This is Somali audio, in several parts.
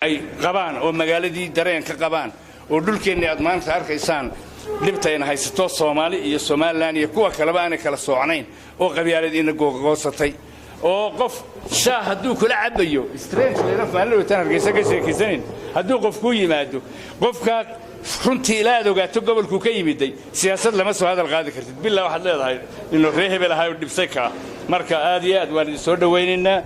Ay qabaan oo magaaladii dareen ka qabaan oo dhulkeennii aad maanta arkaysaan dhibtayna haysato, Soomaali iyo Somaliland iyo kuwa kaleba aanay kala soocnayn oo qabyaalad ina googoosatay oo qof shaah hadduu kula cabbayo, strange enough, maalin wataan Hargeysa ka sheekaysanayn, hadduu qof kuu yimaado, qofkaa runtii ilaa aad ogaato gobolkuu ka yimiday, siyaasad lama soo hadal qaadi kartid. Bilaa waxaad leedahay inuu ree hebel ahay oo dhibsay kaa. Marka aad iyo aad waan idin soo dhowaynaynaa.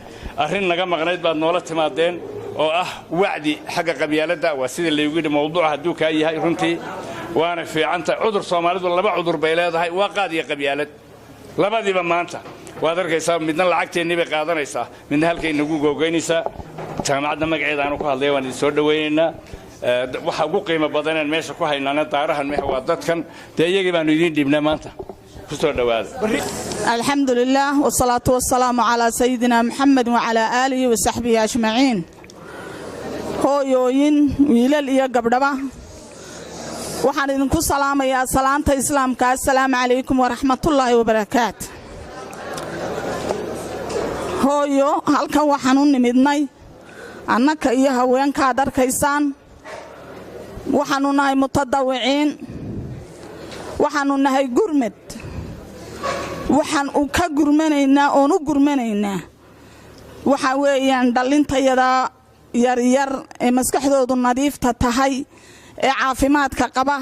Arrin naga maqnayd baad noola timaadeen oo ah wacdi xagga qabyaaladda. Waa sida laygu yidhi, mawduuc hadduu kaa yahay runtii waana fiicantahay. Cudur Soomaalidu laba cudur bay leedahay, waa qaad iyo qabyaalad. Labadiiba maanta waad arkaysaa, midna lacagteennii bay qaadanaysaa, midna halkay nagu googoynaysaa. Jaamacadda magaceeda aanu ku hadlaya, waan idin soo dhowaynaynaa. Waxa ugu qiimo badaneen meesha ku haynaana daarahan mehe waa dadkan. Dee iyagii baanu idiin dhiibnaa maanta, ku soo dhowaada. الحمد لله والصلاة والسلام على سيدنا محمد وعلى آله وصحبه أجمعين. Hooyooyin, wiilal iyo gabdhaba, waxaan idinku salaamayaa salaanta Islaamka: assalaamu calaykum waraxmatullaahi wabarakaat. Hooyo, halkan waxaan u nimidnay annaka iyo haweenkaad arkaysaan, waxaannu nahay mutadawiciin, waxaannu nahay gurmed. Waxaan u ka gurmanaynaa oon u gurmanaynaa waxaa weeyaan dhallintayada yaryar ee maskaxdoodu nadiifta tahay ee caafimaadka qaba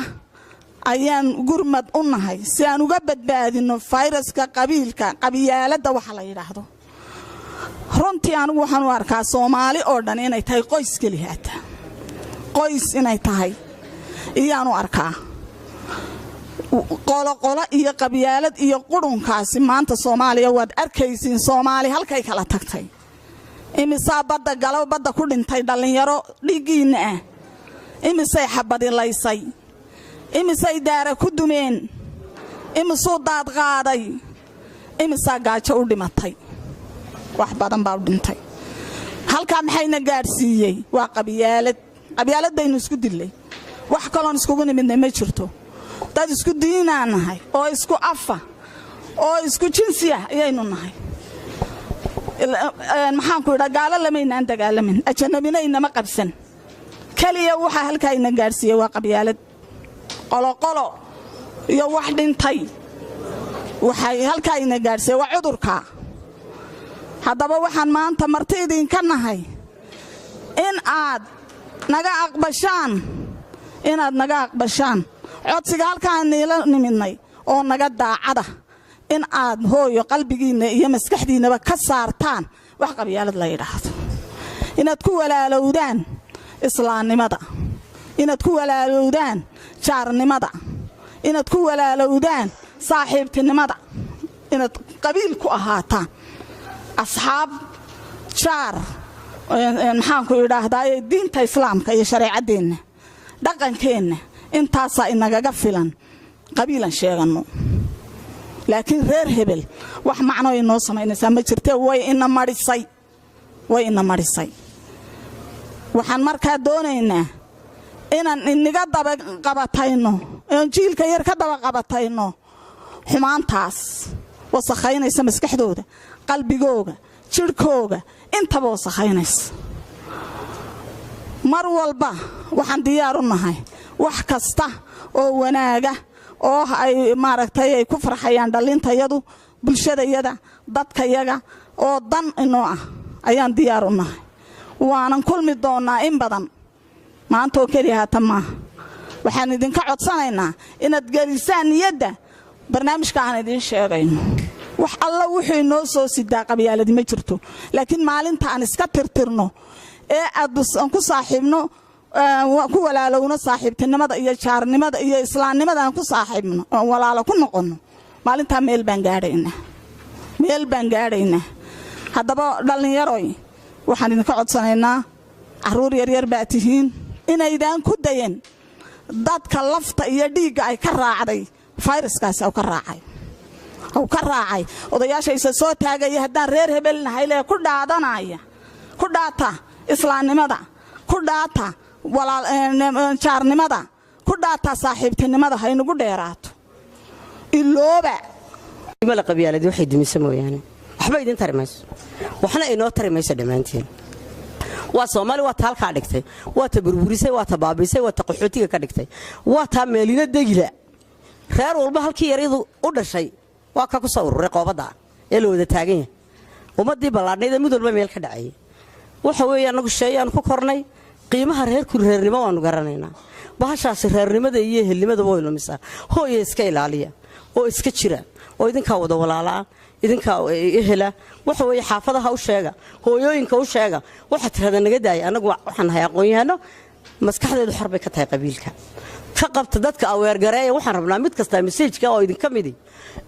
ayaan gurmad u nahay, si aan uga badbaadinno fayraska qabiilka, qabyaaladda waxa la yidhaahdo. Runtii anigu waxaan u arkaa Soomaali oo dhan inay tahay qoys kelihaata, qoys inay tahay iyaanu arkaa. Qoloqolo iyo qabyaalad iyo qurunkaasi maanta Soomaaliya waad arkaysiin, Soomaali halkay kala tagtay. Imisaa badda galo, badda ku dhintay dhallinyaro dhiiggiinna ah? Imisay xabadilaysay? Imisay daara ku dumeen? Imisuu daadqaaday? Imisaa gaajo u dhimatay? Wax badan baa u dhintay. Halkaa maxayna gaadhsiiyey? Waa qabyaalad. Qabyaalad baynu isku dillay, wax kaloon iskugu nimidnay ma jirto. Dad isku diinaa nahay oo isku afa oo isku jinsiya ayaynu nahay. Maxaanku idhaa, gaalo lamaynaan dagaalamin, ajanabina inama qabsan. Keliya waxaa halkaa ina gaadhsiiyey waa qabyaalad, qoloqolo iyo wax dhintay. Waxay halkaa ina gaadhsiiyey waa cudurka. Haddaba waxaan maanta marti idinka nahay in aad naga aqbashaan, inaad naga aqbashaan codsiga halkaan niila nimidnay oo naga daacada, in aad, hooyo, qalbigiinna iyo maskaxdiinnaba ka saartaan wax qabyaalad la yidhaahdo, inaad ku walaalowdaan islaamnimada, inaad ku walaalowdaan jaarnimada, inaad ku walaalowdaan saaxiibtinimada, inaad qabiil ku ahaataan asxaab, jaar, maxaanku idhaahdaa, diinta Islaamka iyo shareecaddeenna, dhaqankeenna. Intaasaa inagaga filan qabiilan sheeganno. Laakiin reer hebel wax macno inoo samaynaysaa ma jirtee. Way ina marisay, way ina marisay. Waxaan markaa doonaynaa inaan inaga daba qabatayno oon jiilka yar ka daba qabatayno xumaantaas wasakhaynaysa maskaxdooda, qalbigooga, jidhkooga, intaba wasakhaynaysa. Mar walba waxaan diyaar u nahay wax kasta oo wanaaga oo ay maaragtay ay ku farxayaan dhallintayadu, bulshadayada, dadkayaga oo dan inoo ah ayaan diyaar u nahay. Waanan kulmi doonnaa in badan, maanta oo keliya haata maaha. Waxaan idinka codsanaynaa inaad gelisaan niyadda barnaamijka aan idiin sheegayno. Wax alla wuxuu inoo soo sidaa qabyaaladi ma jirto, laakiin maalinta aan iska tirtirno ee aan ku saaxiibno, ku walaalowno saaxiibtinimada iyo jaarnimada iyo islaamnimada, aan ku saaxiibno oon walaalo ku noqonno, maalintaa meel baan gaadhaynaa, meel baan gaadhaynaa. Haddaba dhallinyaroy, waxaan idinka codsanaynaa, carruur yaryar baa tihiin, inaydaan ku dayan dadka lafta iyo dhiigga ay ka raacday fayraskaasi ka raacay u ka raacay. Odayaashaysa soo taagaya haddaan reer hebel nahay lee ku dhaadanaya, ku dhaata islaamnimada, ku dhaata jaarnimada, ku dhaata saaxiibtinimada. Haynugu dheeraato ilooba. Mala qabyaaladi waxay dumisa mooyaane waxba idin tari mayso, waxna inoo tari mayso dhammaantiin. Waa Soomaali, waa ta halkaa dhigtay, waa ta burburisay, waa ta baabiisay, waa ta qaxootiga ka dhigtay, waa taa meelina degila. Reer walba halkii yaryadu u dhashay waa ka ku soo ururay qoobadda ee la wada taagan yahay. Ummaddii ballaadhnayd ee mid walba meel ka dhacayay, waxa weeye annagu sheeyaanu ku kornay qiimaha reerku, reernimo waanu garanaynaa. Bahashaasi reernimada iyo ehelnimadaba way lumisaa. Hooya, iska ilaaliya oo iska jira oo idinkaa wada walaalaa, idinkaa ehela. Waxa weeye xaafadaha u sheega, hooyooyinka u sheega, waxaad tirahdaa naga daaya. Annagu waxaan nahay aqoon-yahano, maskaxdeedu xor bay ka tahay qabiilka. Ka qabta dadka, aweergareeya. Waxaan rabnaa mid kastaa message-ka oo idinka midi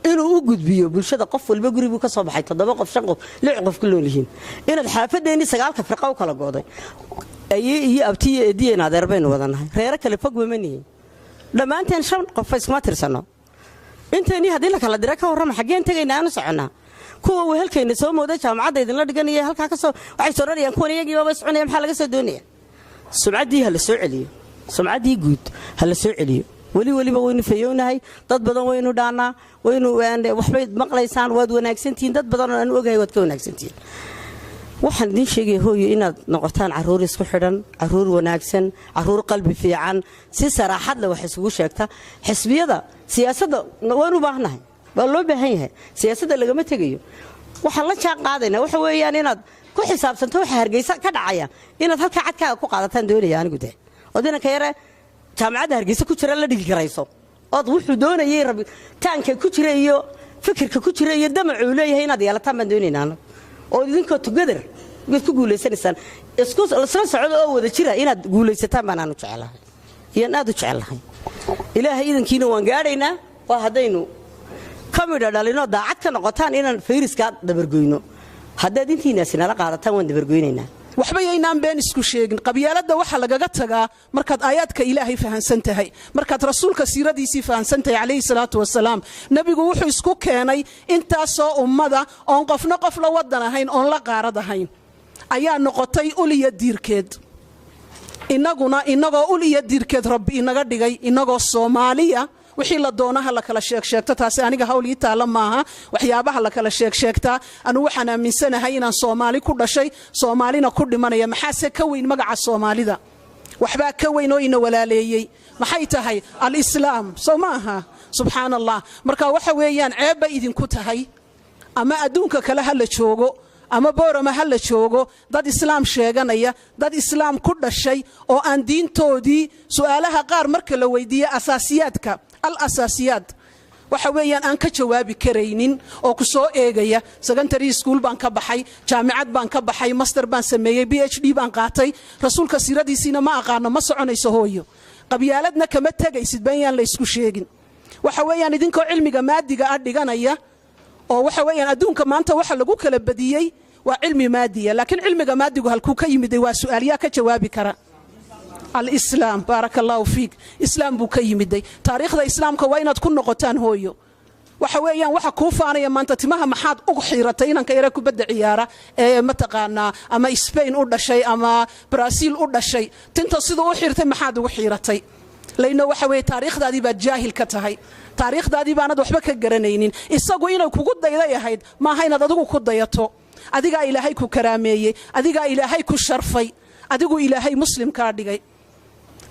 inuu u gudbiyo bulshada. Qof walba guribuu ka soo baxay, toddoba qof, shan qof, lix qof ku nool yihiin. Inaad xaafaddeennii sagaalka firqa u kala go'day, aye iyo abti iyo eediyeen adeer baynu wada nahay, reero kale fog ma nihin. Dhammaanteen shan qof iskuma tirsano. Inteennii haddii la kala dira, ka warrama, xaggeen tegayna, aanu soconnaa? Kuwa wehelkayna soo mooda jaamacadda idinla dhiganaya halkaa ka soo waxay soranayaan, kuwan iyagiibaba soconaya, maxaa laga soo doonaya? Sumcaddii ha la soo celiyo, sumcaddii guud ha la soo celiyo. Weli weliba waynu fayownahay, dad badan waynu dhaannaa, waynu waxbay maqlaysaan. Waad wanaagsantihiin, dad badan oo aan ogahay waad ka wanaagsantihiin. Waxaan idiin sheegaya, hooyo, inaad noqotaan carruur isku xidhan, carruur wanaagsan, carruur qalbi fiican, si saraaxad leh wax isugu sheegta. Xisbiyada siyaasadda waan u baahnahay, waa loo baahan yahay, siyaasadda lagama tegayo. Waxaan la jaan qaadaynaa waxa weeyaan inaad ku xisaabsanto waxa Hargeysa ka dhacaya, inaad halkaa cadkaaga ku qaadataan doonaya anigu de, ood inanka yare jaamacadda Hargeysa ku jira la dhigi karayso, ood wuxuu doonayay, rabitaanka ku jira iyo fikirka ku jira iyo damacuu leeyahay inaad yeelataan baan doonaynaa anagu, oo idinkoo together waad ku guulaysanaysaan. Isku isla socda oo wada jira inaad guulaysataan baan aanu jecelahay, iyaan aad u jecelahay. Ilaahay idankiina waan gaadhaynaa, waa haddaynu ka midha dhalinoo daacad ka noqotaan inaan fayriskaa dabargoyno. Haddaad intiinaasi nala qaadataan, waan dabargoynaynaa. Waxba yaynaan been isku sheegin. Qabyaaladda waxaa lagaga tagaa markaad aayaadka Ilaahay fahansan tahay, markaad Rasuulka siiradiisii fahansan tahay, calayhi salaatu wasalaam. Nebigu wuxuu isku keenay intaasoo ummada oon qofna qof la wadan ahayn, oon la qaarad ahayn, ayaa noqotay ul iyo diirkeed. Innaguna innagoo ul iyo diirkeed Rabbi inaga dhigay, innagoo Soomaaliya, wixii la doonaha la kala sheegsheegto, taasi aniga hawl ii taalla maaha. Waxyaabaha la kala sheegsheegtaa, anu waxaan aaminsanahay inaan Soomaali ku dhashay, Soomaalina ku dhimanaya. Maxaase ka weyn magaca Soomaalida? Waxbaa ka weyn oo ina walaaleeyey. Maxay tahay? Alislaam, soo ma aha? Subxaan Allah. Marka waxa weeyaan ceeb bay idinku tahay, ama adduunka kale ha la joogo ama Boorama ha la joogo, dad Islaam sheeganaya, dad Islaam ku dhashay oo aan diintoodii su'aalaha qaar marka la weydiiye, asaasiyaadka, al asaasiyaad, waxa weeyaan aan ka jawaabi karaynin oo ku soo eegaya. Secondary school baan ka baxay, jaamicad baan ka baxay, master baan sameeyey, PhD baan qaatay, Rasuulka siiradiisiina ma aqaano. Ma soconayso, hooyo. Qabyaaladna kama tegaysid, been yaan la isku sheegin. Waxa weeyaan idinkoo cilmiga maadiga ah dhiganaya, oo waxa weeyaan adduunka maanta waxa lagu kala badiyey waa cilmi maadiya, laakiin cilmiga maadigu halkuu ka yimiday? Waa su'aal. Yaa ka jawaabi kara? Alislaam, baaraka Allahu fiik. Islaam buu ka yimiday. Taariikhda Islaamka waa inaad ku noqotaan, hooyo. Waxa weeyaan waxa kuu faanaya maanta timaha maxaad u xiiratay, inanka yare kubadda ciyaara ee mataqaanaa ama Spain u dhashay ama Brazil u dhashay, tinta siduu u xiirtay maxaad ugu xiiratay? Layno waxa weeye taariikhdaadii baad jaahil ka tahay, taariikhdaadii baanad waxba ka garanaynin. Isagu inay kugu dayday ahayd, maaha inaad adigu ku dayato. Adigaa Ilaahay ku karaameeyey, adigaa Ilaahay ku sharfay, adigu Ilaahay Muslimkaa dhigay.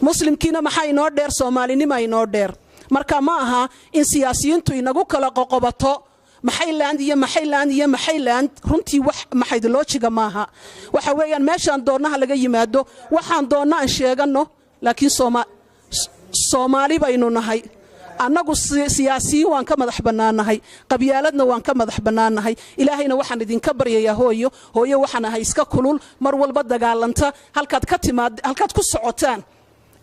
Muslimkiina maxaa inoo dheer? Soomaalinima inoo dheer. Marka ma aha in siyaasiyiintu inagu kala qoqobato Maxayland iyo Maxayland iyo Maxayland. Runtii wax maxaydloojiga maaha. Waxa weeyaan meeshaan doonnaha laga yimaado, waxaan doonna aan sheeganno, laakiin Soomaali baynu nahay annagu. Siyaasiyiin waan ka madax bannaannahay, qabyaaladna waan ka madax bannaannahay. Ilaahayna waxaan idinka baryayaa, hooyo. Hooyo waxaan ahay iska kulul, mar walba dagaalanta. Halkaad ka timaad, halkaad ku socotaan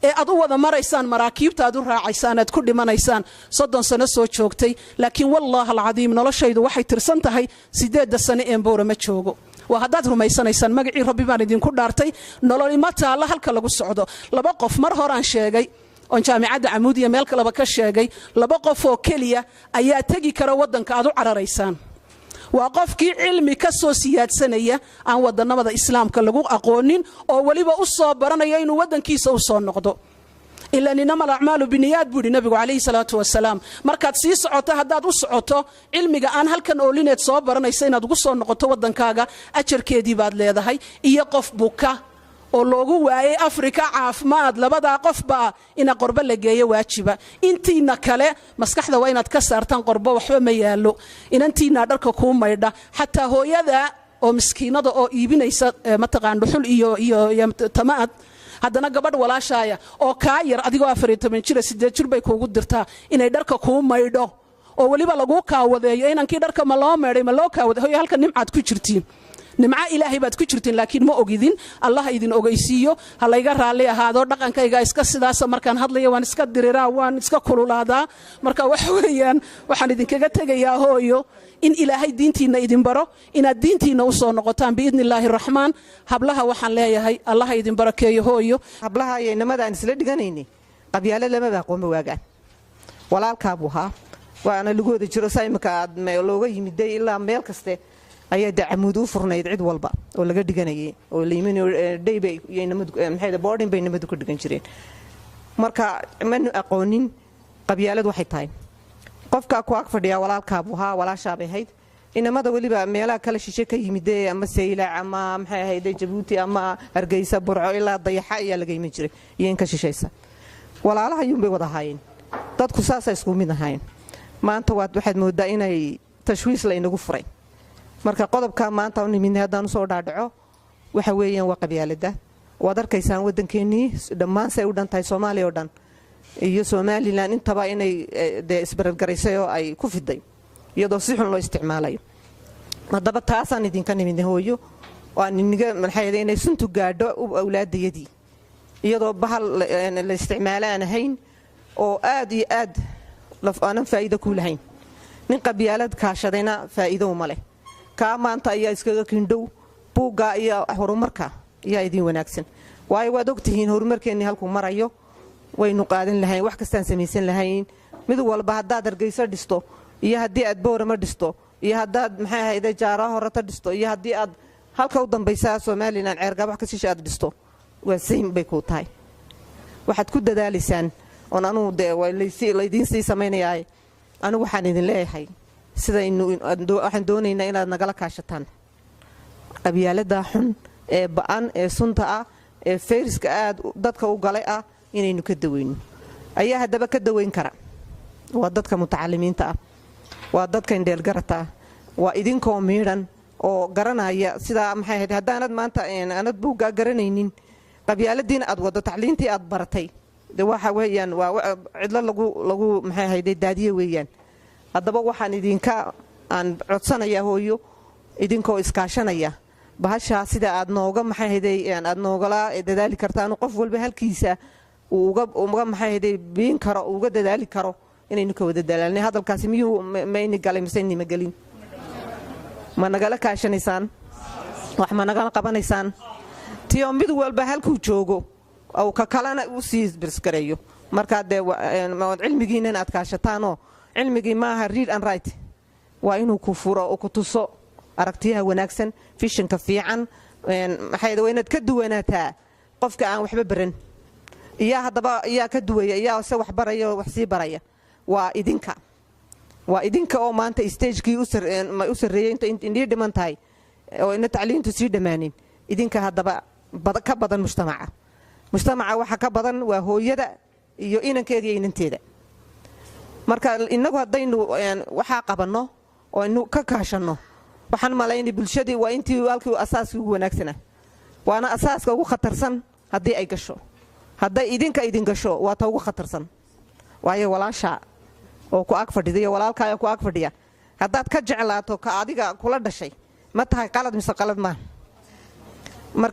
ee aad u wada maraysaan, maraakiibta aad u raacaysaan, aad ku dhimanaysaan, 30 sano soo joogtay, laakiin wallahi alcadiim noloshaydu waxay tirsan tahay 8-da sano een Boorama joogo. Waa haddaad rumaysanaysaan, magacii Rabbi baan idinku dhaartay, nololima taalla halka lagu socdo. Laba qof mar horaan sheegay oon jaamicadda Camuudiya meel kaleba ka sheegay, laba qof oo keliya ayaa tegi kara waddanka aad u cararaysaan. Waa qofkii cilmi ka soo siyaadsanaya aan wadannamada Islaamka lagu aqoonin, oo weliba u soo baranaya inuu waddankiisa u soo noqdo. Ilaan innama alacmaalu biniyaad, buu yidhi Nabigu calayhi salaatu wasalaam. Markaad sii socoto, haddaad u socoto cilmiga aan halkan oolineed soo baranaysa inaad ugu soo noqoto waddankaaga, ajarkeedii baad leedahay. Iyo qof buka. Oo loogu waayey Afrika caafimaad. Labadaa qofbaa ina qorbo la geeyo waajiba. Intiina kale maskaxda waa inaad ka saartaan qorbo waxba ma yaallo. Inantiinaa dharka kuu maydha, xataa hooyada oo miskiinada oo iibinaysa, mataqaan, dhuxul iyo tamaad, haddana gabadh walaashaaya oo kaa yar, adigoo 14 jira, 8 jir bay kuugu dirtaa inay dharka kuu maydho, oo weliba laguu kaawadeeyo inankii dharka ma loo maydhay, ma loo kaawade. Hoyo, halka nimcaad ku jirtiin, nimco Ilaahay baad ku jirtiin, laakiin ma ogidin. Allah idin ogeysiiyo. Ha layga raalli ahaado, dhaqankayga iska sidaasa. Markaan hadlaya waan iska diriraa, waan iska kululaadaa. Marka waxa weeyaan, waxaan idinkaga tegayaa, hooyo, in Ilaahay diintiinna idin baro, inaad diintiinna u soo noqotaan biidni Illaahi Raxmaan. Hablaha waxaan leeyahay, Allaha idin barakeeyo, hooyo. Hablaha iyo inamada aan isla dhiganaynay qabyaalo lamaba aqoonba waagaan. Walaalkaabuu ahaa, waana lagu wada jiro. Saa imika aad looga yimiday ilaa meel kaste ayaa dee camuud u furnayd cid walba oo laga dhiganayay oo layimidhaybay, boarding bay nimadu ka dhigan jireen. Marka manu aqoonin qabyaalad waxay tahay. Qofkaa ku ag fadhiyaa walaalkaabuu ahaa, walaashaabay ahayd. Inamada weliba meelaha kala shishe ka yimidee, ama Saylac ama maxay ahayde Jabuuti ama Hargeysa, Burco ilaa Dayaxa ayaa laga iman jiray iyo in ka shishaysa. Walaalaha ayuunbay wada ahaayeen dadku, saasa isku mid ahaayeen. Maanta waad waxaad moodaa inay tashwiis la inagu furay. Marka qodobka maanta u nimidnay haddaan usoo dhaadhaco, waxa weeyaan waa qabyaalada. Waad arkaysaan waddankeennii dhammaan say u dhan tahay, Soomaaliya oo dhan iyo Somalilan intaba, inay dee isbarargaraysay oo ay ku fiday iyadoo si xun loo isticmaalayo. Haddaba taasaan idinka nimidnay, hooyo, oo aan iniga maxay inay suntu gaadho awlaadayadii, iyadoo bahal la isticmaalo aan ahayn oo aad iyo aad aanan faa'iido ku lahayn. Nin qabyaalad kaashadayna faa'iido uma leh. Kaa maanta ayaa iskaga kindhow buugga iyo horumarka ayaa idin wanaagsan, waayo waad ogtihiin horumarkeennii halkuu marayo. Waynu qaadan lahayn, wax kastaan samaysan lahayn. Mid walba haddaad Hargeyso dhisto iyo haddii aad Boorama dhisto iyo haddaad maxay ahayde Jaara Horata dhisto iyo haddii aad halka u dambaysa Somalilan Ceergaab wax ka shisha aad dhisto, waa same bay kuu tahay. Waxaad ku dadaalaysaan oon anugu dee laydiin sii samaynayaa. Anigu waxaan idin leeyahay, sidaynu waxaan doonaynaa inaad nagala kaashataan qabyaalada xun ee ba'an ee sunta ah ee fayraska aad dadka u galay ah inaynu ka daweyno. Ayaa haddaba ka daweyn kara? Waa dadka mutacalimiinta ah, waa dadka indheelgarata ah, waa idinkoo miidhan oo garanaya sidaa maxay ahayd. Haddaanad maanta aanad buuggaa garanaynin, qabyaaladiina aad waddo, tacliintii aad baratay de waxa weeyaan waa cidlo lagu maxay ahayde daadiye weeyaan. Haddaba waxaan idinka aan codsanayaa, hooyo, idinkoo iskaashanaya bahashaa, sida aad nooga maxay ahayde aad noogala dadaali kartaan, qof walba halkiisa uu uga maxay ahayde biin karo, uga dadaali karo, inaynu ka wada dadaalnay. Hadalkaasi miyuu mayni galay mise nima gelin? Ma nagala kaashanaysaan? Wax ma nagala qabanaysaan? Tiyo mid walba halkuu joogo ou ka kalena u sii birsgareeyo. Markaa dee cilmigiinan aad kaashataanoo, cilmigii maaha read and write, waa inuu ku furo oo ku tuso aragtiyaha wanaagsan, vision-ka fiican. Maxay waa inaad ka duwanaataa qofka aan waxba baran. Iyaa haddaba iyaa ka duwaya, iyaa se wax baraya oo wax sii baraya? Waa idinka, waa idinka oo maanta stage-kii u sarreeyey inta indhii dhiman tahay oo ina tacliintu sii dhammaanin. Idinka haddaba ka badan mujtamaca. Mujtamaca waxa ka badan waa hooyada iyo inankeeda iyo inanteeda. Marka inagu haddaynu waxaa qabanno oo aynu ka kaashanno, waxaan malaynay bulshadii waa intii halkii asaaskii ugu wanaagsana, waana asaaska ugu khatarsan haddii ay gasho. Hadday idinka idin gasho, waa ta ugu khatarsan, waayo walaasha oo ku ag fadhida iyo walaalkaayo ku ag fadhiya haddaad ka jeclaato ka adiga kula dhashay, ma tahay qalad mise qalad maa? Marka